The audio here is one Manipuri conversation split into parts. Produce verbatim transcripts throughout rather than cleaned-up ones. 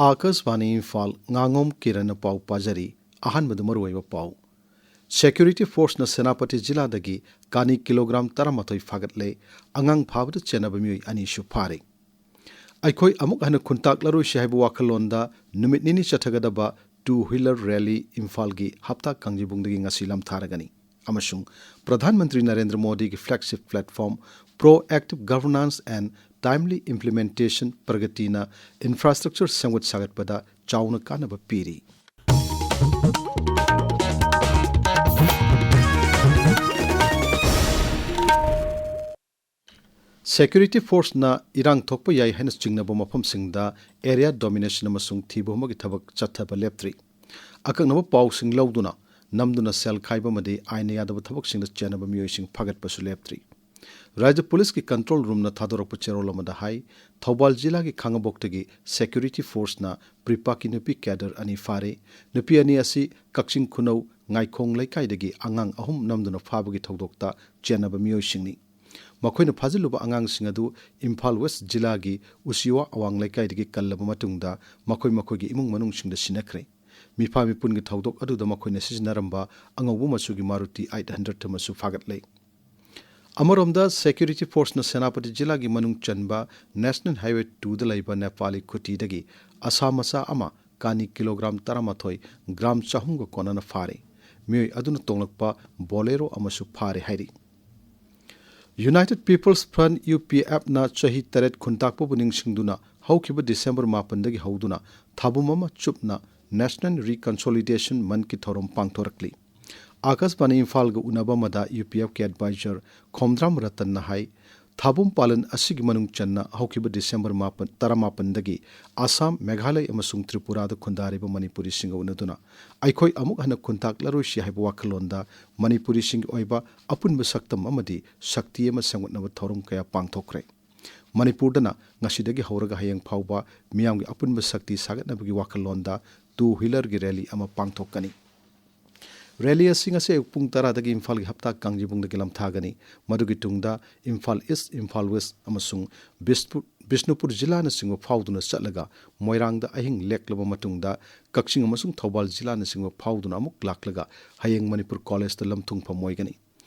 ꯑꯥꯀꯥꯁꯕꯥꯅꯤ ꯏꯝꯐꯥꯜ, ꯉꯥꯉꯣꯝ ꯀꯤꯔꯟꯅ ꯄꯥꯎ ꯄꯥꯖꯔꯤ꯫ ꯑꯍꯥꯟꯕꯗ ꯃꯔꯨꯑꯣꯏꯕ ꯄꯥꯎ꯫ ꯁꯦꯀ꯭ꯌꯨꯔꯤꯇꯤ ꯐꯣꯔꯁꯅ ꯁꯦꯅꯥꯄꯇꯤ ꯖꯤꯂꯥꯗꯒꯤ ꯀꯥꯅꯤ ꯀꯤꯂꯣꯒ꯭ꯔꯥꯝ ꯇꯔꯥꯃꯥꯊꯣꯏ ꯐꯥꯒꯠꯂꯦ꯫ ꯑꯉꯥꯡ ꯐꯥꯕꯗ ꯆꯦꯟꯅꯕ ꯃꯤꯑꯣꯏ ꯑꯅꯤꯁꯨ ꯐꯥꯔꯦ꯫ ꯑꯩꯈꯣꯏ ꯑꯃꯨꯛ ꯍꯟꯅ ꯈꯨꯟꯇꯥꯛꯂꯔꯣꯏꯁꯤ ꯍꯥꯏꯕ ꯋꯥꯈꯜꯂꯣꯟꯗ ꯅꯨꯃꯤꯠ ꯅꯤꯅꯤ ꯆꯠꯊꯒꯗꯕ ꯇꯨ ꯍ꯭ꯋꯤꯂꯔ ꯔꯦꯂꯤ ꯏꯝꯐꯥꯜꯒꯤ ꯍꯞꯇꯥ ꯀꯥꯡꯖꯩꯕꯨꯡꯗꯒꯤ ꯉꯁꯤ ꯂꯝꯊꯥꯔꯒꯅꯤ꯫ ꯑꯃꯁꯨꯡ ꯄ꯭ꯔꯙꯥꯟ ꯃꯟꯇ꯭ꯔꯤ ꯅꯔꯦꯟꯗ꯭ꯔ ꯃꯣꯗꯤꯒꯤ flagship platform Proactive Governance and Timely Implementation ꯄ꯭ꯔꯒꯇꯤꯅ ꯏꯟꯐ꯭ꯔꯥꯁ꯭ꯇ꯭ꯔꯛꯆꯔ ꯁꯦꯝꯒꯠ ꯁꯥꯒꯠꯄꯗ ꯆꯥꯎꯅ ꯀꯥꯟꯅꯕ ꯄꯤꯔꯤ꯫ ꯁꯦꯀ꯭ꯌꯨꯔꯤꯇꯤ ꯐꯣꯔꯁꯅ ꯏꯔꯥꯡ ꯊꯣꯛꯄ ꯌꯥꯏ ꯍꯥꯏꯅ ꯆꯤꯡꯅꯕ ꯃꯐꯝꯁꯤꯡꯗ ꯑꯦꯔꯤꯌꯥ ꯗꯣꯃꯤꯅꯦꯁꯟ ꯑꯃꯁꯨꯡ ꯊꯤꯕ ꯍꯨꯝꯕꯒꯤ ꯊꯕꯛ ꯆꯠꯊꯕ ꯂꯦꯞꯇ꯭ꯔꯤ꯫ ꯑꯀꯛꯅꯕ ꯄꯥꯎꯁꯤꯡ ꯂꯧꯗꯨꯅ ꯅꯝꯗꯨꯅ ꯁꯦꯜ ꯈꯥꯏꯕ ꯑꯃꯗꯤ ꯑꯥꯏꯟꯅ ꯌꯥꯗꯕ ꯊꯕꯛꯁꯤꯡꯗ ꯆꯦꯟꯅꯕ ꯃꯤꯑꯣꯏꯁꯤꯡ ꯐꯥꯒꯠꯄꯁꯨ ꯂꯦꯞꯇ꯭ꯔꯤ꯫ ꯔꯥꯖ꯭ꯌ ꯄꯨꯂꯤꯁꯀꯤ ꯀꯟꯇ꯭ꯔꯣꯜ ꯔꯨꯝꯅ ꯊꯥꯗꯣꯔꯛꯄ ꯆꯦꯔꯣꯜ ꯑꯃꯗ ꯍꯥꯏ, ꯊꯧꯕꯥꯜ ꯖꯤꯂꯥꯒꯤ ꯈꯥꯉꯕꯣꯛꯇꯒꯤ ꯁꯦꯀ꯭ꯌꯨꯔꯤꯇꯤ ꯐꯣꯔꯁꯅ ꯄ꯭ꯔꯤꯄꯥꯛꯀꯤ ꯅꯨꯄꯤ ꯀꯦꯗꯔ ꯑꯅꯤ ꯐꯥꯔꯦ꯫ ꯅꯨꯄꯤ ꯑꯅꯤ ꯑꯁꯤ ꯀꯛꯆꯤꯡ ꯈꯨꯅꯧ ꯉꯥꯏꯈꯣꯡ ꯂꯩꯀꯥꯏꯗꯒꯤ ꯑꯉꯥꯡ ꯑꯍꯨꯝ ꯅꯝꯗꯨꯅ ꯐꯥꯕꯒꯤ ꯊꯧꯗꯣꯛꯇ ꯆꯦꯟꯅꯕ ꯃꯤꯑꯣꯏꯁꯤꯡꯅꯤ꯫ ꯃꯈꯣꯏꯅ ꯐꯥꯖꯤꯜꯂꯨꯕ ꯑꯉꯥꯡꯁꯤꯡ ꯑꯗꯨ ꯏꯝꯐꯥꯜ ꯋꯦꯁ ꯖꯤꯂꯥꯒꯤ ꯎꯆꯤꯋꯥ ꯑꯋꯥꯡ ꯂꯩꯀꯥꯏꯗꯒꯤ ꯀꯜꯂꯕ ꯃꯇꯨꯡꯗ ꯃꯈꯣꯏ ꯃꯈꯣꯏꯒꯤ ꯏꯃꯨꯡ ꯃꯅꯨꯡꯁꯤꯡꯗ ꯁꯤꯟꯅꯈ꯭ꯔꯦ꯫ ꯃꯤꯐꯥ ꯃꯤꯄꯨꯟꯒꯤ ꯊꯧꯗꯣꯛ ꯑꯗꯨꯗ ꯃꯈꯣꯏꯅ ꯁꯤꯖꯤꯟꯅꯔꯝꯕ ꯑꯉꯧꯕ ꯃꯆꯨꯒꯤ ꯃꯥꯔꯨꯇꯤ ꯑꯩꯠ ꯍꯟꯗ꯭ꯔꯦꯗ ꯑꯃꯁꯨ ꯐꯥꯒꯠꯂꯦ꯫ ꯑꯃꯔꯣꯝꯗ, ꯁꯦꯀ꯭ꯌꯨꯔꯤꯇꯤ ꯐꯣꯔꯁꯅ ꯁꯦꯅꯥꯄꯇꯤ ꯖꯤꯂꯥꯒꯤ ꯃꯅꯨꯡ ꯆꯟꯕ ꯅꯦꯁꯅꯦꯜ ꯍꯥꯏꯋꯦ ꯇꯨꯗ ꯂꯩꯕ ꯅꯦꯄꯥꯂꯤ ꯈꯨꯇꯤꯗꯒꯤ ꯑꯁꯥ ꯃꯆꯥ ꯑꯃ ꯀꯥꯅꯤ ꯀꯤꯂꯣꯒ꯭ꯔꯥꯝ ꯇꯔꯥꯃꯥꯊꯣꯏ, ꯒ꯭ꯔꯥꯝ ꯆꯍꯨꯝꯒ ꯀꯣꯟꯅꯅ ꯐꯥꯔꯦ꯫ ꯃꯤꯑꯣꯏ ꯑꯗꯨꯅ ꯇꯣꯡꯂꯛꯄ ꯕꯣꯂꯦꯔꯣ ꯑꯃꯁꯨ ꯐꯥꯔꯦ ꯍꯥꯏꯔꯤ꯫ United People's Front, ꯌꯨ ꯄꯤ ꯑꯦꯐꯅ ꯆꯍꯤ ꯇꯔꯦꯠ ꯈꯨꯟꯇꯥꯛꯄꯕꯨ ꯅꯤꯡꯁꯤꯡꯗꯨꯅ ꯍꯧꯈꯤꯕ ꯗꯤꯁꯦꯝꯕꯔ ꯃꯥꯄꯟꯗꯒꯤ ꯍꯧꯗꯨꯅ ꯊꯥꯕꯨꯝ ꯑꯃ ꯆꯨꯞꯅ National Reconciliation Monthꯀꯤ ꯊꯧꯔꯝ ꯄꯥꯡꯊꯣꯔꯛꯂꯤ꯫ ꯑꯥꯀꯥꯁꯕꯥꯅꯤ ꯏꯝꯐꯥꯜꯒ ꯎꯅꯕ ꯑꯃꯗ ꯌꯨ ꯄꯤ ꯑꯦꯐꯀꯤ ꯑꯦꯗꯚꯥꯏꯖꯔ ꯈꯣꯝꯗ꯭ꯔꯥꯝ ꯔꯇꯟꯅ ꯍꯥꯏ, ꯊꯥꯕꯨꯝ ꯄꯥꯂꯟ ꯑꯁꯤꯒꯤ ꯃꯅꯨꯡ ꯆꯟꯅ ꯍꯧꯈꯤꯕ ꯗꯤꯁꯦꯝꯕꯔ ꯃꯥꯄꯟ, ꯇꯔꯥꯃꯥꯄꯟꯗꯒꯤ ꯑꯁꯥꯝ, ꯃꯦꯘꯥꯂꯌ ꯑꯃꯁꯨꯡ ꯇ꯭ꯔꯤꯄꯨꯔꯥꯗ ꯈꯨꯟꯗꯥꯔꯤꯕ ꯃꯅꯤꯄꯨꯔꯤꯁꯤꯡꯒ ꯎꯅꯗꯨꯅ ꯑꯩꯈꯣꯏ ꯑꯃꯨꯛ ꯍꯟꯅ ꯈꯨꯟꯇꯥꯛꯂꯔꯣꯏꯁꯤ ꯍꯥꯏꯕ ꯋꯥꯈꯜꯂꯣꯟꯗ ꯃꯅꯤꯄꯨꯔꯤꯁꯤꯡꯒꯤ ꯑꯣꯏꯕ ꯑꯄꯨꯟꯕ ꯁꯛꯇꯝ ꯑꯃꯗꯤ ꯁꯛꯇꯤ ꯑꯃ ꯁꯦꯝꯒꯠꯅꯕ ꯊꯧꯔꯝ ꯀꯌꯥ ꯄꯥꯡꯊꯣꯛꯈ꯭ꯔꯦ꯫ ꯃꯅꯤꯄꯨꯔꯗꯅ ꯉꯁꯤꯗꯒꯤ ꯍꯧꯔꯒ ꯍꯌꯦꯡ ꯐꯥꯎꯕ ꯃꯤꯌꯥꯝꯒꯤ ꯑꯄꯨꯟꯕ ꯁꯛꯇꯤ ꯁꯥꯒꯠꯅꯕꯒꯤ ꯋꯥꯈꯜꯂꯣꯟꯗ ꯇꯨ ꯍ꯭ꯋꯤꯂꯔꯒꯤ ꯔꯦꯂꯤ ꯑꯃ ꯄꯥꯡꯊꯣꯛꯀꯅꯤ꯫ ꯔꯦꯂꯤ ꯑꯁꯤ ꯉꯁꯤ ꯑꯌꯨꯛ ꯄꯨꯡ ꯇꯔꯥꯗꯒꯤ ꯏꯝꯐꯥꯜꯒꯤ ꯍꯞꯇꯥ ꯀꯥꯡꯖꯩꯕꯨꯡꯗꯒꯤ ꯂꯝꯊꯥꯒꯅꯤ꯫ ꯃꯗꯨꯒꯤ ꯇꯨꯡꯗ ꯏꯝꯐꯥꯜ ꯏꯁ, ꯏꯝꯐꯥꯜ ꯋꯦꯁ ꯑꯃꯁꯨꯡ ꯕꯤꯁꯄꯨ-, ꯕꯤꯁꯅꯨꯄꯨꯔ ꯖꯤꯂꯥꯅꯆꯤꯡꯕ ꯐꯥꯎꯗꯨꯅ ꯆꯠꯂꯒ ꯃꯣꯏꯔꯥꯡꯗ ꯑꯍꯤꯡ ꯂꯦꯛꯂꯕ ꯃꯇꯨꯡꯗ ꯀꯛꯆꯤꯡ ꯑꯃꯁꯨꯡ ꯊꯧꯕꯥꯜ ꯖꯤꯂꯥꯅꯆꯤꯡꯕ ꯐꯥꯎꯗꯨꯅ ꯑꯃꯨꯛ ꯂꯥꯛꯂꯒ ꯍꯌꯦꯡ ꯃꯅꯤꯄꯨꯔ ꯀꯣꯂꯦꯖꯇ ꯂꯝꯊꯨꯡꯐꯝ ꯑꯣꯏꯒꯅꯤ꯫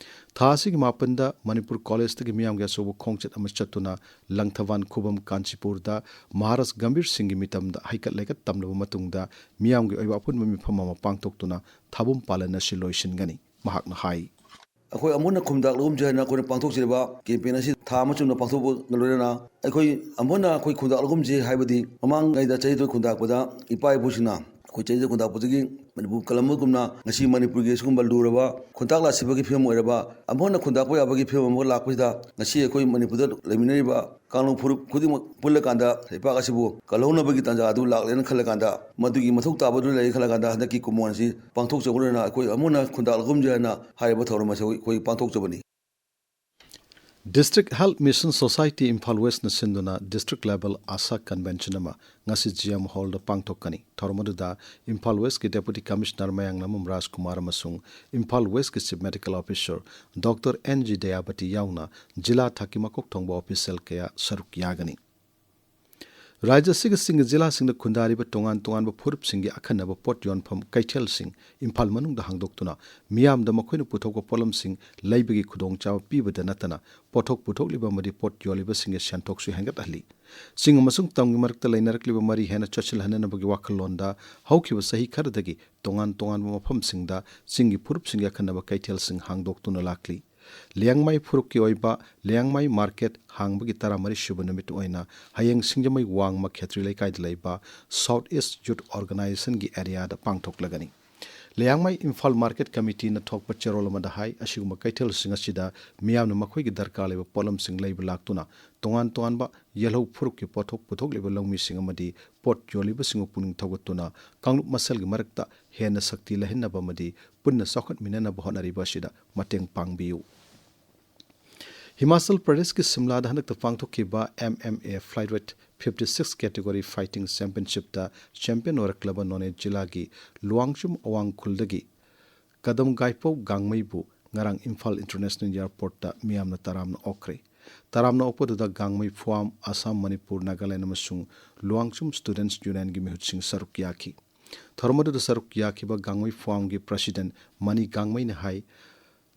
ꯊꯥ ꯑꯁꯤꯒꯤ ꯃꯥꯄꯟꯗ ꯃꯅꯤꯄꯨꯔ ꯀꯣꯂꯦꯖꯇꯒꯤ ꯃꯤꯌꯥꯝꯒꯤ ꯑꯆꯧꯕ ꯈꯣꯡꯆꯠ ꯑꯃ ꯆꯠꯇꯨꯅ ꯂꯪꯊꯕꯥꯜ ꯈꯨꯕꯝ ꯀꯥꯟꯆꯤꯄꯨꯔꯗ ꯃꯍꯥꯔꯥꯖ ꯒꯝꯚꯤꯔ ꯁꯤꯡꯒꯤ ꯃꯤꯇꯝꯗ ꯍꯩꯀꯠ ꯂꯩꯀꯠ ꯇꯝꯂꯕ ꯃꯇꯨꯡꯗ ꯃꯤꯌꯥꯝꯒꯤ ꯑꯣꯏꯕ ꯑꯄꯨꯟꯕ ꯃꯤꯐꯝ ꯑꯃ ꯄꯥꯡꯊꯣꯛꯇꯨꯅ ꯊꯥꯕꯨꯝ ꯄꯥꯂꯟ ꯑꯁꯤ ꯂꯣꯏꯁꯤꯟꯒꯅꯤ꯫ ꯃꯍꯥꯛꯅ ꯍꯥꯏ꯫ ꯑꯩꯈꯣꯏ ꯑꯃꯨꯛ ꯍꯟꯅ ꯈꯨꯟꯗꯥꯛꯂꯒꯨꯝꯁꯦ ꯍꯥꯏꯅ ꯑꯩꯈꯣꯏꯅ ꯄꯥꯡꯊꯣꯛꯆꯔꯤꯕ ꯀꯦꯝꯄꯦꯟ ꯑꯁꯤ ꯊꯥ ꯑꯃ ꯆꯨꯞꯅ ꯄꯥꯡꯊꯣꯛꯄꯒ ꯂꯣꯏꯅꯅ ꯑꯩꯈꯣꯏ ꯑꯃꯨꯛ ꯍꯟꯅ ꯑꯩꯈꯣꯏ ꯈꯨꯟꯗꯥꯛꯂꯒꯨꯝꯁꯦ ꯍꯥꯏꯕꯗꯤ ꯃꯃꯥꯡꯉꯩꯗ ꯆꯍꯤꯗ ꯈꯨꯟꯗꯥꯛꯄꯗ ꯏꯄꯥ ꯏꯄꯨꯁꯤꯡꯅ ꯑꯩꯈꯣꯏ ꯆꯍꯤꯗ ꯈꯨꯟꯗꯥꯛꯄꯗꯒꯤ ꯃꯅꯤꯄꯨꯔ ꯀꯜꯂꯝꯕꯒꯨꯝꯅ ꯉꯁꯤ ꯃꯅꯤꯄꯨꯔꯒꯤ ꯑꯁꯤꯒꯨꯝꯕ ꯂꯨꯔꯕ ꯈꯣꯟꯊꯥꯛ ꯂꯥꯁꯤꯕꯒꯤ ꯐꯤꯕꯝ ꯑꯣꯏꯔꯕ ꯑꯃꯨꯛ ꯍꯟꯅ ꯈꯨꯟꯗꯥꯛꯄ ꯌꯥꯕꯒꯤ ꯐꯤꯕꯝ ꯑꯃ ꯂꯥꯛꯄꯁꯤꯗ ꯉꯁꯤ ꯑꯩꯈꯣꯏ ꯃꯅꯤꯄꯨꯔꯗ ꯂꯩꯃꯤꯟꯅꯔꯤꯕ ꯀꯥꯡꯂꯨꯞ ꯐꯨꯔꯨꯞ ꯈꯨꯗꯤꯡꯃꯛ ꯄꯨꯜꯂꯀꯥꯟꯗ ꯂꯩꯄꯥꯛ ꯑꯁꯤꯕꯨ ꯀꯜꯍꯧꯅꯕꯒꯤ ꯇꯥꯟꯖꯥ ꯑꯗꯨ ꯂꯥꯛꯂꯦꯅ ꯈꯜꯂꯀꯥꯟꯗ ꯃꯗꯨꯒꯤ ꯃꯊꯧ ꯇꯥꯕꯗꯨ ꯂꯩ ꯈꯜꯂꯀꯥꯟꯗ ꯍꯟꯗꯛꯀꯤ ꯀꯨꯝꯑꯣꯟ ꯑꯁꯤ ꯄꯥꯡꯊꯣꯛꯆꯕꯅꯤꯅ ꯑꯩꯈꯣꯏ ꯑꯃꯨꯛ ꯍꯟꯅ ꯈꯨꯟꯗꯥꯛꯂꯒꯨꯝꯁꯦ ꯍꯥꯏꯅ ꯍꯥꯏꯔꯤꯕ ꯊꯧꯔꯝ ꯑꯁꯤ ꯑꯩꯈꯣꯏ ꯄꯥꯡꯊꯣꯛꯆꯕꯅꯤ꯫ District Health Mission Society Imphal ꯋꯦꯁꯅ ꯁꯤꯟꯗꯨꯅ district level ASHA convention ꯑꯃ ꯉꯁꯤ ꯖꯤ ꯑꯦꯝ ꯍꯣꯜꯗ ꯄꯥꯡꯊꯣꯛꯀꯅꯤ꯫ ꯊꯧꯔꯝ ꯑꯗꯨꯗ ꯏꯝꯐꯥꯜ ꯋꯦꯁꯀꯤ Deputy Commissioner ꯃꯌꯥꯡꯂꯝꯕꯝ ꯔꯥꯖꯀꯨꯃꯥꯔ ꯑꯃꯁꯨꯡ ꯏꯝꯐꯥꯜ ꯋꯦꯁꯀꯤ Chief Medical Officer doctor N G Dayabati ꯌꯥꯎꯅ ꯖꯤꯂꯥ ꯊꯥꯛꯀꯤ ꯃꯀꯣꯛ ꯊꯣꯡꯕ official ꯀꯌꯥ ꯁꯔꯨꯛ ꯌꯥꯒꯅꯤ꯫ ꯔꯥꯖ꯭ꯌ ꯑꯁꯤꯒꯤ ꯆꯤꯡꯒꯤ ꯖꯤꯂꯥꯁꯤꯡꯗ ꯈꯨꯟꯗꯥꯔꯤꯕ ꯇꯣꯉꯥꯟ ꯇꯣꯉꯥꯟꯕ ꯐꯨꯔꯨꯞꯁꯤꯡꯒꯤ ꯑꯈꯟꯅꯕ ꯄꯣꯠ ꯌꯣꯟꯐꯝ ꯀꯩꯊꯦꯜꯁꯤꯡ ꯏꯝꯐꯥꯜ ꯃꯅꯨꯡꯗ ꯍꯥꯡꯗꯣꯛꯇꯨꯅ ꯃꯤꯌꯥꯝꯗ ꯃꯈꯣꯏꯅ ꯄꯨꯊꯣꯛꯄ ꯄꯣꯠꯂꯝꯁꯤꯡ ꯂꯩꯕꯒꯤ ꯈꯨꯗꯣꯡꯆꯥꯕ ꯄꯤꯕꯗ ꯅꯠꯇꯅ ꯄꯣꯠꯊꯣꯛ ꯄꯨꯊꯣꯛꯂꯤꯕ ꯑꯃꯗꯤ ꯄꯣꯠ ꯌꯣꯜꯂꯤꯕꯁꯤꯡꯒꯤ ꯁꯦꯟꯊꯣꯛꯁꯨ ꯍꯦꯟꯒꯠꯍꯜꯂꯤ꯫ ꯆꯤꯡ ꯑꯃꯁꯨꯡ ꯇꯝꯒꯤ ꯃꯔꯛꯇ ꯂꯩꯅꯔꯛꯂꯤꯕ ꯃꯔꯤ ꯍꯦꯟꯅ ꯆꯠꯁꯤꯜꯍꯟꯅꯅꯕꯒꯤ ꯋꯥꯈꯜꯂꯣꯟꯗ ꯍꯧꯈꯤꯕ ꯆꯍꯤ ꯈꯔꯗꯒꯤ ꯇꯣꯉꯥꯟ ꯇꯣꯉꯥꯟꯕ ꯃꯐꯝꯁꯤꯡꯗ ꯆꯤꯡꯒꯤ ꯐꯨꯔꯨꯞꯁꯤꯡꯒꯤ ꯑꯈꯟꯅꯕ ꯀꯩꯊꯦꯜꯁꯤꯡ ꯍꯥꯡꯗꯣꯛꯇꯨꯅ ꯂꯥꯛꯂꯤ꯫ ꯂꯤꯌꯥꯡꯃꯩ ꯐꯨꯔꯨꯞꯀꯤ ꯑꯣꯏꯕ ꯂꯤꯌꯥꯡꯃꯩ market ꯍꯥꯡꯕꯒꯤ ꯇꯔꯥꯃꯔꯤ ꯁꯨꯕ ꯅꯨꯃꯤꯠ ꯑꯣꯏꯅ ꯍꯌꯦꯡ ꯁꯤꯡꯖꯃꯩ ꯋꯥꯡꯃ ꯈꯦꯇ꯭ꯔꯤ ꯂꯩꯀꯥꯏꯗ ꯂꯩꯕ South East Youth Organizationꯒꯤ areaꯗ ꯄꯥꯡꯊꯣꯛꯂꯒꯅꯤ꯫ Liangmai Imphal Market Committeeꯅ ꯊꯣꯛꯄ ꯆꯦꯔꯣꯜ ꯑꯃꯗ ꯍꯥꯏ, ꯑꯁꯤꯒꯨꯝꯕ ꯀꯩꯊꯦꯜꯁꯤꯡ ꯑꯁꯤꯗ ꯃꯤꯌꯥꯝꯅ ꯃꯈꯣꯏꯒꯤ ꯗꯔꯀꯥꯔ ꯂꯩꯕ ꯄꯣꯠꯂꯝꯁꯤꯡ ꯂꯩꯕ ꯂꯥꯛꯇꯨꯅ ꯇꯣꯉꯥꯟ ꯇꯣꯉꯥꯟꯕ ꯌꯦꯜꯍꯧ ꯐꯨꯔꯨꯞꯀꯤ ꯄꯣꯠꯊꯣꯛ ꯄꯨꯊꯣꯛꯂꯤꯕ ꯂꯧꯃꯤꯁꯤꯡ ꯑꯃꯗꯤ ꯄꯣꯠ ꯌꯣꯜꯂꯤꯕꯁꯤꯡꯕꯨ ꯄꯨꯛꯅꯤꯡ ꯊꯧꯒꯠꯇꯨꯅ ꯀꯥꯡꯂꯨꯞ ꯃꯁꯦꯜꯒꯤ ꯃꯔꯛꯇ ꯍꯦꯟꯅ ꯁꯛꯇꯤ ꯂꯩꯍꯟꯅꯕ ꯑꯃꯗꯤ ꯄꯨꯟꯅ ꯆꯥꯎꯈꯠꯃꯤꯟꯅꯅꯕ ꯍꯣꯠꯅꯔꯤꯕ ꯑꯁꯤꯗ ꯃꯇꯦꯡ ꯄꯥꯡꯕꯤꯌꯨ꯫ ꯍꯤꯃꯥꯆꯜ ꯄ꯭ꯔꯗꯦꯁꯀꯤ ꯁꯤꯝꯂꯥꯗ ꯍꯟꯗꯛꯇ ꯄꯥꯡꯊꯣꯛꯈꯤꯕ M M A Flyweight fifty six category fighting championshipꯇ champion ꯑꯣꯏꯔꯛꯂꯕ ꯅꯣꯅꯦ ꯖꯤꯂꯥꯒꯤ ꯂꯨꯋꯥꯡꯆꯨꯝ ꯑꯋꯥꯡ ꯈꯨꯜꯗꯒꯤ ꯀꯗꯝ ꯒꯥꯏꯄꯧ ꯒꯥꯡꯃꯩꯕꯨ ꯉꯔꯥꯡ ꯏꯝꯐꯥꯜ ꯏꯟꯇꯔꯅꯦꯁꯅꯦꯜ ꯑꯦꯌꯔꯄꯣꯔꯠꯇ ꯃꯤꯌꯥꯝꯅ ꯇꯔꯥꯝꯅ ꯑꯣꯛꯈ꯭ꯔꯦ꯫ ꯇꯔꯥꯝꯅ ꯑꯣꯛꯄꯗꯨꯗ ꯒꯥꯡꯃꯩ ꯐ꯭ꯋꯥꯝ, ꯑꯁꯥꯝ, ꯃꯅꯤꯄꯨꯔ, ꯅꯥꯒꯥꯂꯦꯟ ꯑꯃꯁꯨꯡ ꯂꯨꯋꯥꯡꯆꯨꯝ ꯁ꯭ꯇꯨꯗꯦꯟꯠꯁ ꯌꯨꯅꯤꯌꯟꯒꯤ ꯃꯤꯍꯨꯠꯁꯤꯡ ꯁꯔꯨꯛ ꯌꯥꯈꯤ꯫ ꯊꯧꯔꯝ ꯑꯗꯨꯗ ꯁꯔꯨꯛ ꯌꯥꯈꯤꯕ ꯒꯥꯡꯃꯩ ꯐ꯭ꯋꯥꯝꯒꯤ ꯄ꯭ꯔꯁꯤꯗꯦꯟꯠ ꯃꯅꯤ ꯒꯥꯡꯃꯩꯅ ꯍꯥꯏ,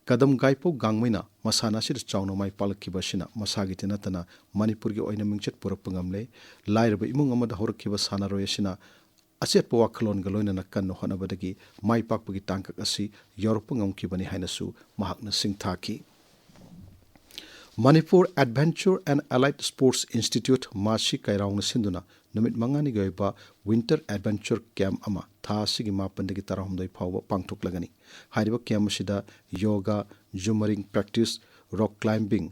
ꯀꯗꯝ ꯒꯥꯏꯄꯧ ꯒꯥꯡꯃꯩꯅ ꯃꯁꯥꯟꯅ ꯑꯁꯤꯗ ꯆꯥꯎꯅ ꯃꯥꯏ ꯄꯥꯛꯂꯛꯈꯤꯕ ꯑꯁꯤꯅ ꯃꯁꯥꯒꯤꯇ ꯅꯠꯇꯅ ꯃꯅꯤꯄꯨꯔꯒꯤ ꯑꯣꯏꯅ ꯃꯤꯡꯆꯠ ꯄꯨꯔꯛꯄ ꯉꯝꯂꯦ꯫ ꯂꯥꯏꯔꯕ ꯏꯃꯨꯡ ꯑꯃꯗ ꯍꯧꯔꯛꯈꯤꯕ ꯁꯥꯟꯅꯔꯣꯏ ꯑꯁꯤꯅ ꯑꯆꯦꯠꯄ ꯋꯥꯈꯜꯂꯣꯟꯒ ꯂꯣꯏꯅꯅ ꯀꯟꯅ ꯍꯣꯠꯅꯕꯗꯒꯤ ꯃꯥꯏ ꯄꯥꯛꯄꯒꯤ ꯇꯥꯡꯀꯛ ꯑꯁꯤ ꯌꯧꯔꯛꯄ ꯉꯝꯈꯤꯕꯅꯤ ꯍꯥꯏꯅꯁꯨ ꯃꯍꯥꯛꯅ ꯁꯤꯡꯊꯥꯈꯤ꯫ Manipur Adventure and Allied Sports Institute, ꯃꯥꯁꯤ ꯀꯩꯔꯥꯎꯅ ꯁꯤꯟꯗꯨꯅ ꯅꯨꯃꯤꯠ ꯃꯉꯥꯅꯤꯒꯤ ꯑꯣꯏꯕ ꯋꯤꯟꯇꯔ ꯑꯦꯗꯚꯦꯟꯆꯔ ꯀꯦꯝꯞ ꯑꯃ ꯊꯥ ꯑꯁꯤꯒꯤ ꯃꯥꯄꯟꯗꯒꯤ ꯇꯔꯥꯍꯨꯝꯗꯣꯏ ꯐꯥꯎꯕ ꯄꯥꯡꯊꯣꯛꯂꯒꯅꯤ꯫ ꯍꯥꯏꯔꯤꯕ ꯀꯦꯝꯞ ꯑꯁꯤꯗ yoga, jumaring practice, rock climbing,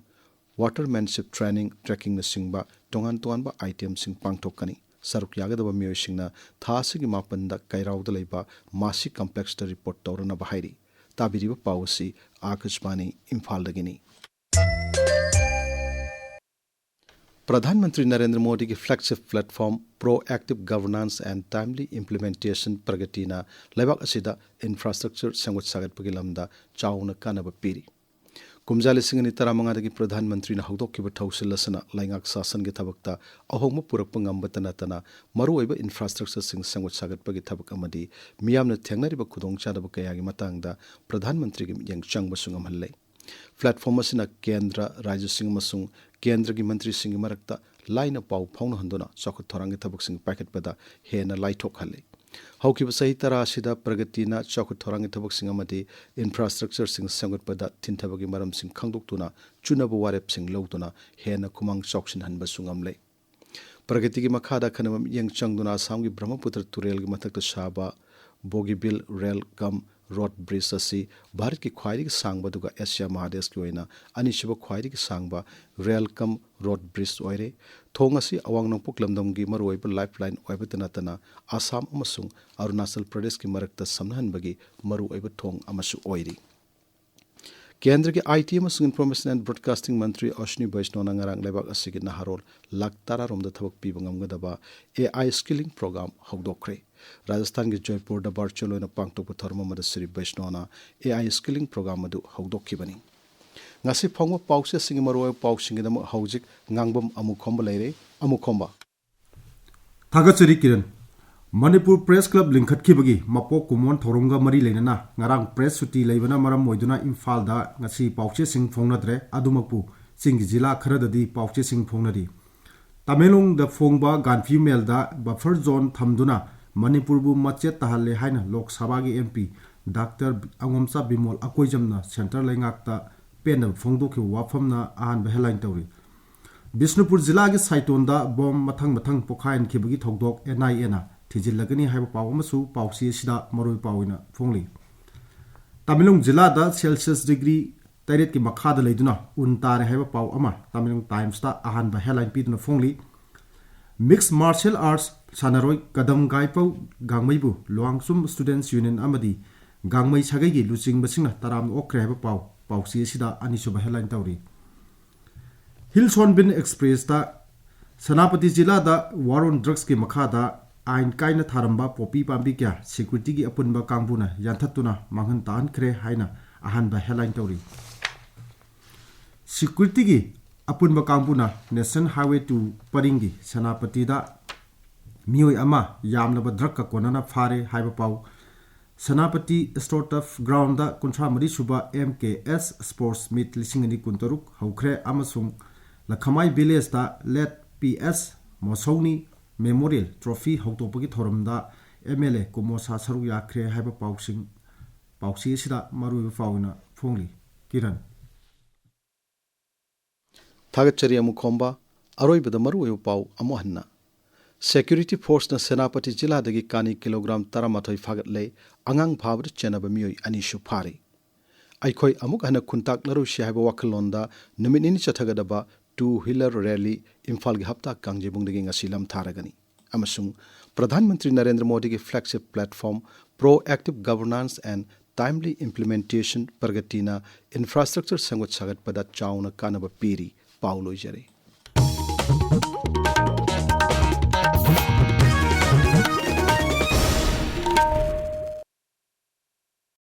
watermanship training, ꯇ꯭ꯔꯦꯛꯀꯤꯡꯅꯆꯤꯡꯕ ꯇꯣꯉꯥꯟ ꯇꯣꯉꯥꯟꯕ ꯑꯥꯏꯇꯦꯝꯁꯤꯡ ꯄꯥꯡꯊꯣꯛꯀꯅꯤ꯫ ꯁꯔꯨꯛ ꯌꯥꯒꯗꯕ ꯃꯤꯑꯣꯏꯁꯤꯡꯅ ꯊꯥ ꯑꯁꯤꯒꯤ ꯃꯥꯄꯟꯗ ꯀꯩꯔꯥꯎꯗ ꯂꯩꯕ ꯃꯥꯁꯤ ꯀꯝꯄ꯭ꯂꯦꯛꯁꯇ ꯔꯤꯄꯣꯔꯠ ꯇꯧꯔꯅꯕ ꯍꯥꯏꯔꯤ꯫ ꯇꯥꯕꯤꯔꯤꯕ ꯄꯥꯎ ꯑꯁꯤ ꯑꯥꯀꯥꯁꯕꯥꯅꯤ ꯏꯝꯐꯥꯜꯗꯒꯤꯅꯤ꯫ ꯄ꯭ꯔꯙꯥꯟ ꯃꯟꯇ꯭ꯔꯤ ꯅꯔꯦꯟꯗ꯭ꯔ ꯃꯣꯗꯤꯒꯤ flagship platform Proactive Governance and Timely Implementation, ꯄ꯭ꯔꯒꯇꯤꯅ ꯂꯩꯕꯥꯛ ꯑꯁꯤꯗ ꯏꯟꯐ꯭ꯔꯥꯁ꯭ꯇ꯭ꯔꯛꯆꯔ ꯁꯦꯝꯒꯠ ꯁꯥꯒꯠꯄꯒꯤ ꯂꯝꯗ ꯆꯥꯎꯅ ꯀꯥꯟꯅꯕ ꯄꯤꯔꯤ꯫ ꯀꯨꯝꯖꯥ ꯂꯤꯁꯤꯡ ꯑꯅꯤ ꯇꯔꯥꯃꯉꯥꯗꯒꯤ ꯄ꯭ꯔꯙꯥꯟ ꯃꯟꯇ꯭ꯔꯤꯅ ꯍꯧꯗꯣꯛꯈꯤꯕ ꯊꯧꯁꯤꯜ ꯑꯁꯤꯅ ꯂꯩꯉꯥꯛ ꯁꯥꯁꯟꯒꯤ ꯊꯕꯛꯇ ꯑꯍꯣꯡꯕ ꯄꯨꯔꯛꯄ ꯉꯝꯕꯇ ꯅꯠꯇꯅ ꯃꯔꯨꯑꯣꯏꯕ ꯏꯟꯐ꯭ꯔꯥꯁ꯭ꯇ꯭ꯔꯛꯆꯔꯁꯤꯡ ꯁꯦꯝꯒꯠ ꯁꯥꯒꯠꯄꯒꯤ ꯊꯕꯛ ꯑꯃꯗꯤ ꯃꯤꯌꯥꯝꯅ ꯊꯦꯡꯅꯔꯤꯕ ꯈꯨꯗꯣꯡꯆꯥꯗꯕ ꯀꯌꯥꯒꯤ ꯃꯇꯥꯡꯗ ꯄ꯭ꯔꯙꯥꯟ ꯃꯟꯇ꯭ꯔꯤꯒꯤ ꯃꯤꯠꯌꯦꯡ ꯆꯪꯕꯁꯨ ꯉꯝꯍꯜꯂꯦ꯫ ꯄ꯭ꯂꯦꯠꯐꯣꯔꯝ ꯑꯁꯤꯅ ꯀꯦꯟꯗ꯭ꯔ, ꯔꯥꯖ꯭ꯌꯁꯤꯡ ꯑꯃꯁꯨꯡ ꯀꯦꯟꯗ꯭ꯔꯒꯤ ꯃꯟꯇ꯭ꯔꯤꯁꯤꯡꯒꯤ ꯃꯔꯛꯇ ꯂꯥꯏꯅ ꯄꯥꯎ ꯐꯥꯎꯅꯍꯟꯗꯨꯅ ꯆꯥꯎꯈꯠ ꯊꯧꯔꯥꯡꯒꯤ ꯊꯕꯛꯁꯤꯡ ꯄꯥꯏꯈꯠꯄꯗ ꯍꯦꯟꯅ ꯂꯥꯏꯊꯣꯛꯍꯜꯂꯤ꯫ ꯍꯧꯈꯤꯕ ꯆꯍꯤ ꯇꯔꯥ ꯑꯁꯤꯗ ꯄ꯭ꯔꯒꯇꯤꯅ ꯆꯥꯎꯈꯠ ꯊꯧꯔꯥꯡꯒꯤ ꯊꯕꯛꯁꯤꯡ ꯑꯃꯗꯤ ꯏꯟꯐ꯭ꯔꯥꯁ꯭ꯇ꯭ꯔꯛꯆꯔꯁꯤꯡ ꯁꯦꯝꯒꯠꯄꯗ ꯊꯤꯟꯊꯕꯒꯤ ꯃꯔꯝꯁꯤꯡ ꯈꯪꯗꯣꯛꯇꯨꯅ ꯆꯨꯅꯕ ꯋꯥꯔꯦꯞꯁꯤꯡ ꯂꯧꯗꯨꯅ ꯍꯦꯟꯅ ꯈꯨꯃꯥꯡ ꯆꯥꯎꯁꯤꯟꯍꯟꯕꯁꯨ ꯉꯝꯂꯦ꯫ ꯄ꯭ꯔꯒꯇꯤꯒꯤ ꯃꯈꯥꯗ ꯑꯈꯟꯅꯕ ꯃꯤꯠꯌꯦꯡ ꯆꯪꯗꯨꯅ ꯑꯁꯥꯝꯒꯤ ꯕ꯭ꯔꯍ꯭ꯃꯄꯨꯇ꯭ꯔ ꯇꯨꯔꯦꯜꯒꯤ ꯃꯊꯛꯇ ꯁꯥꯕ ꯕꯣꯒꯤꯕꯤꯜ ꯔꯦꯜ ꯀꯝ ꯔꯣꯗ ꯕ꯭ꯔꯤꯖ ꯑꯁꯤ ꯚꯥꯔꯠꯀꯤ ꯈ꯭ꯋꯥꯏꯗꯒꯤ ꯁꯥꯡꯕ ꯑꯗꯨꯒ ꯑꯦꯁꯤꯌꯥ ꯃꯍꯥꯗꯦꯁꯀꯤ ꯑꯣꯏꯅ ꯑꯅꯤꯁꯨꯕ ꯈ꯭ꯋꯥꯏꯗꯒꯤ ꯁꯥꯡꯕ ꯔꯦꯜ ꯀꯝ ꯔꯣꯗ ꯕ꯭ꯔꯤꯖ ꯑꯣꯏꯔꯦ꯫ ꯊꯣꯡ ꯑꯁꯤ ꯑꯋꯥꯡ ꯅꯣꯡꯄꯣꯛ ꯂꯝꯗꯝꯒꯤ ꯃꯔꯨꯑꯣꯏꯕ ꯂꯥꯏꯐꯂꯥꯏꯟ ꯑꯣꯏꯕꯇ ꯅꯠꯇꯅ ꯑꯁꯥꯝ ꯑꯃꯁꯨꯡ ꯑꯔꯨꯅꯥꯆꯜ ꯄ꯭ꯔꯗꯦꯁꯀꯤ ꯃꯔꯛꯇ ꯁꯝꯅꯍꯟꯕꯒꯤ ꯃꯔꯨꯑꯣꯏꯕ ꯊꯣꯡ ꯑꯃꯁꯨ ꯑꯣꯏꯔꯤ꯫ ꯀꯦꯟꯗ꯭ꯔꯒꯤ ꯑꯥꯏ ꯇꯤ ꯑꯃꯁꯨꯡ ꯏꯟꯐꯣꯔꯃꯦꯁꯟ ꯑꯦꯟ ꯕ꯭ꯔꯣꯗꯀꯥꯁꯇꯤꯡ ꯃꯟꯇ꯭ꯔꯤ ꯑꯁ꯭ꯋꯤꯅꯤ ꯕꯩꯁꯅꯣꯅ ꯉꯔꯥꯡ ꯂꯩꯕꯥꯛ ꯑꯁꯤꯒꯤ ꯅꯍꯥꯔꯣꯜ ꯂꯥꯈ ꯇꯔꯥꯔꯣꯝꯗ ꯊꯕꯛ ꯄꯤꯕ ꯉꯝꯒꯗꯕ ꯑꯦ ꯑꯥꯏ ꯁ꯭ꯀꯤꯂꯤꯡ ꯄ꯭ꯔꯣꯒ꯭ꯔꯥꯝ ꯍꯧꯗꯣꯛꯈ꯭ꯔꯦ꯫ ꯔꯥꯖꯁꯊꯥꯟꯒꯤ ꯖꯣꯏꯄꯨꯔꯗ ꯚꯔꯆꯨꯑꯦꯜ ꯑꯣꯏꯅ ꯄꯥꯡꯊꯣꯛꯄ ꯊꯧꯔꯝ ꯑꯃꯗ ꯁ꯭ꯔꯤ ꯕꯩꯁꯅꯣꯅ ꯑꯦ ꯑꯥꯏ ꯁ꯭ꯀꯤꯂꯤꯡ ꯄ꯭ꯔꯣꯒ꯭ꯔꯥꯝ ꯑꯗꯨ ꯍꯧꯗꯣꯛꯈꯤꯕꯅꯤ꯫ ꯉꯁꯤ ꯐꯣꯡꯕ ꯄꯥꯎꯆꯦꯁꯤꯡꯒꯤ ꯃꯔꯨꯑꯣꯏꯕ ꯄꯥꯎꯁꯤꯡꯒꯤꯗꯃꯛ ꯍꯧꯖꯤꯛ ꯉꯥꯡꯕꯝ ꯑꯃꯨꯈꯣꯝꯕ ꯂꯩꯔꯦ꯫ ꯑꯃꯨꯈꯣꯝꯕ꯫ ꯊꯥꯒꯠꯆꯔꯤ ꯀꯤꯔꯟ꯫ ꯃꯅꯤꯄꯨꯔ ꯄ꯭ꯔꯦꯁ ꯀ꯭ꯂꯕ ꯂꯤꯡꯈꯠꯈꯤꯕꯒꯤ ꯃꯄꯣꯛ ꯀꯨꯝꯑꯣꯟ ꯊꯧꯔꯝꯒ ꯃꯔꯤ ꯂꯩꯅꯅ ꯉꯔꯥꯡ ꯄ꯭ꯔꯦꯁ ꯁꯨꯇꯤ ꯂꯩꯕꯅ ꯃꯔꯝ ꯑꯣꯏꯗꯨꯅ ꯏꯝꯐꯥꯜꯗ ꯉꯁꯤ ꯄꯥꯎꯆꯦꯁꯤꯡ ꯐꯣꯡꯅꯗ꯭ꯔꯦ꯫ ꯑꯗꯨꯃꯛꯄꯨ ꯆꯤꯡꯒꯤ ꯖꯤꯂꯥ ꯈꯔꯗꯗꯤ ꯄꯥꯎꯆꯦꯁꯤꯡ ꯐꯣꯡꯅꯔꯤ꯫ ꯇꯃꯦꯡꯂꯣꯡꯗ ꯐꯣꯡꯕ ꯒꯥꯟꯐꯤ ꯃꯦꯜꯗ ꯕꯐꯔ ꯖꯣꯟ ꯊꯝꯗꯨꯅ ꯃꯅꯤꯄꯨꯔꯕꯨ ꯃꯆꯦꯠ ꯇꯥꯍꯜꯂꯦ ꯍꯥꯏꯅ ꯂꯣꯛ ꯁꯚꯥꯒꯤ M P doctor ꯑꯉꯣꯝꯆꯥ Bimol ꯑꯀꯣꯏꯖꯝꯅ centre ꯂꯩꯉꯥꯛꯇ ꯄꯦꯟꯗꯕ ꯐꯣꯡꯗꯣꯛꯈꯤꯕ ꯋꯥꯐꯝꯅ ꯑꯍꯥꯟꯕ ꯍꯦꯗꯂꯥꯏꯟ ꯇꯧꯔꯤ꯫ ꯕꯤꯁꯅꯨꯄꯨꯔ ꯖꯤꯂꯥꯒꯤ ꯁꯥꯏꯇꯣꯟꯗ ꯕꯣꯝ ꯃꯊꯪ ꯃꯊꯪ ꯄꯣꯈꯥꯏꯍꯟꯈꯤꯕꯒꯤ ꯊꯧꯗꯣꯛ ꯑꯦꯟ ꯑꯥꯏ ꯑꯦꯅ ꯊꯤꯖꯤꯜꯂꯒꯅꯤ ꯍꯥꯏꯕ ꯄꯥꯎ ꯑꯃꯁꯨ ꯄꯥꯎꯆꯦ ꯑꯁꯤꯗ ꯃꯔꯨꯑꯣꯏ ꯄꯥꯎ ꯑꯣꯏꯅ ꯐꯣꯡꯂꯤ꯫ ꯇꯃꯦꯡꯂꯣꯡ ꯖꯤꯂꯥꯗ ꯁꯦꯜꯁꯤꯌꯁ ꯗꯤꯒ꯭ꯔꯤ ꯇꯔꯦꯠꯀꯤ ꯃꯈꯥꯗ ꯂꯩꯗꯨꯅ ꯎꯟ ꯇꯥꯔꯦ ꯍꯥꯏꯕ ꯄꯥꯎ ꯑꯃ ꯇꯃꯦꯡꯂꯣꯡ ꯇꯥꯏꯝꯁꯇ ꯑꯍꯥꯟꯕ ꯍꯦꯗꯂꯥꯏꯟ ꯄꯤꯗꯨꯅ ꯐꯣꯡꯂꯤ꯫ ꯃꯤꯛꯁ ꯃꯥꯔꯁꯤꯌꯦꯜ ꯑꯥꯔꯠꯁ ꯁꯥꯟꯅꯔꯣꯏ ꯀꯗꯝ ꯒꯥꯏꯄꯧ ꯒꯥꯡꯃꯩꯕꯨ ꯂꯨꯋꯥꯡꯆꯨꯝ ꯁ꯭ꯇꯨꯗꯦꯟꯠꯁ ꯌꯨꯅꯤꯌꯟ ꯑꯃꯗꯤ ꯒꯥꯡꯃꯩ ꯁꯥꯒꯩꯒꯤ ꯂꯨꯆꯤꯡꯕꯁꯤꯡꯅ ꯇꯔꯥꯝꯅ ꯑꯣꯛꯈ꯭ꯔꯦ ꯍꯥꯏꯕ ꯄꯥꯎ ꯄꯥꯎꯆꯦ ꯑꯁꯤꯗ ꯑꯅꯤꯁꯨꯕ ꯍꯦꯗꯂꯥꯏꯟ ꯇꯧꯔꯤ꯫ ꯍꯤꯜ ꯁꯣꯟꯕꯤꯟ ꯑꯦꯛꯁꯄ꯭ꯔꯦꯁꯇ ꯁꯦꯅꯥꯄꯇꯤ ꯖꯤꯂꯥꯗ ꯋꯥꯔ ꯑꯣꯟ ꯗ꯭ꯔꯒꯁꯀꯤ ꯃꯈꯥꯗ ꯑꯥꯏꯟ ꯀꯥꯏꯅ ꯊꯥꯔꯝꯕ ꯄꯣꯄꯤ ꯄꯥꯝꯕꯤ ꯀꯌꯥ ꯁꯦꯀ꯭ꯌꯨꯔꯤꯇꯤꯒꯤ ꯑꯄꯨꯟꯕ ꯀꯥꯡꯕꯨꯅ ꯌꯥꯟꯊꯠꯇꯨꯅ ꯃꯥꯡꯍꯟ ꯇꯥꯛꯍꯟꯈ꯭ꯔꯦ ꯍꯥꯏꯅ ꯑꯍꯥꯟꯕ ꯍꯦꯗꯂꯥꯏꯟ ꯇꯧꯔꯤ꯫ ꯁꯦꯀ꯭ꯌꯨꯔꯤꯇꯤꯒꯤ ꯑꯄꯨꯟꯕ ꯀꯥꯡꯕꯨꯅ ꯅꯦꯁꯅꯦꯜ ꯍꯥꯏꯋꯦ ꯇꯨ ꯄꯔꯤꯡꯒꯤ ꯁꯦꯅꯥꯄꯇꯤꯗ ꯃꯤꯑꯣꯏ ꯑꯃ ꯌꯥꯝꯂꯕ ꯗ꯭ꯔꯒꯀ ꯀꯣꯟꯅꯅ ꯐꯥꯔꯦ ꯍꯥꯏꯕ ꯄꯥꯎ꯫ ꯁꯦꯅꯥꯄꯇꯤ ꯏꯁꯇꯣꯔ ꯇꯔꯐ ꯒ꯭ꯔꯥꯎꯟꯗ ꯀꯨꯟꯊ꯭ꯔꯥ ꯃꯔꯤ ꯁꯨꯕ ꯑꯦꯝ ꯀꯦ ꯑꯦꯁ ꯁ꯭ꯄꯣꯔꯠꯁ ꯃꯤꯠ ꯂꯤꯁꯤꯡ ꯑꯅꯤ ꯀꯨꯟꯇꯔꯨꯛ ꯍꯧꯈ꯭ꯔꯦ ꯑꯃꯁꯨꯡ ꯂꯈꯃꯥꯏ ꯚꯤꯂꯦꯖꯇ ꯂꯦꯠ ꯄꯤ ꯑꯦꯁ ꯃꯣꯁꯧꯅꯤ ꯃꯦꯃꯣꯔꯤꯌꯦꯜ ꯇ꯭ꯔꯣꯐꯤ ꯍꯧꯗꯣꯛꯄꯒꯤ ꯊꯧꯔꯝꯗ ꯑꯦꯝ ꯑꯦꯜ ꯑꯦ ꯀꯨꯃꯣꯁꯥ ꯁꯔꯨꯛ ꯌꯥꯈ꯭ꯔꯦ ꯍꯥꯏꯕ ꯄꯥꯎꯁꯤꯡ, ꯄꯥꯎꯆꯦ ꯑꯁꯤꯗ ꯃꯔꯨꯑꯣꯏꯕ ꯄꯥꯎ ꯑꯣꯏꯅ ꯐꯣꯡꯂꯤ꯫ ꯀꯤꯔꯟ꯫ ꯊꯥꯒꯠꯆꯔꯤ ꯑꯃꯨꯈꯣꯝꯕ꯫ ꯑꯔꯣꯏꯕꯗ ꯃꯔꯨꯑꯣꯏꯕ ꯄꯥꯎ ꯑꯃꯨꯛ ꯍꯟꯅ꯫ ꯁꯦꯀ꯭ꯌꯨꯔꯤꯇꯤ ꯐꯣꯔꯁꯅ ꯁꯦꯅꯥꯄꯇꯤ ꯖꯤꯂꯥꯗꯒꯤ ꯀꯥꯅꯤ ꯀꯤꯂꯣꯒ꯭ꯔꯥꯝ ꯇꯔꯥꯃꯥꯊꯣꯏ ꯐꯥꯒꯠꯂꯦ꯫ ꯑꯉꯥꯡ ꯐꯥꯕꯗ ꯆꯦꯟꯅꯕ ꯃꯤꯑꯣꯏ ꯑꯅꯤꯁꯨ ꯐꯥꯔꯤ꯫ ꯑꯩꯈꯣꯏ ꯑꯃꯨꯛ ꯍꯟꯅ ꯈꯨꯟꯇꯥꯛꯅꯔꯣꯏꯁꯤ ꯍꯥꯏꯕ ꯋꯥꯈꯜꯂꯣꯟꯗ ꯅꯨꯃꯤꯠ ꯅꯤꯅꯤ ꯆꯠꯊꯒꯗꯕ ꯇꯨ ꯋꯤꯂꯔ ꯔꯦꯂꯤ ꯏꯝꯐꯥꯜꯒꯤ ꯍꯞꯇꯥ ꯀꯥꯡꯖꯩꯕꯨꯡꯗꯒꯤ ꯉꯁꯤ ꯂꯝꯊꯥꯔꯒꯅꯤ꯫ ꯑꯃꯁꯨꯡ ꯄ꯭ꯔꯙꯥꯟ ꯃꯟꯇ꯭ꯔꯤ ꯅꯔꯦꯟꯗ꯭ꯔ ꯃꯣꯗꯤꯒꯤ flagship platform Proactive Governance and Timely implementation, ꯄ꯭ꯔꯒꯇꯤꯅ ꯏꯟꯐ꯭ꯔꯥꯁ꯭ꯇ꯭ꯔꯛꯆꯔ ꯁꯦꯝꯒꯠ ꯁꯥꯒꯠꯄꯗ ꯆꯥꯎꯅ ꯀꯥꯟꯅꯕ ꯄꯤꯔꯤ꯫ ꯄꯥꯎ ꯂꯣꯏꯖꯔꯦ꯫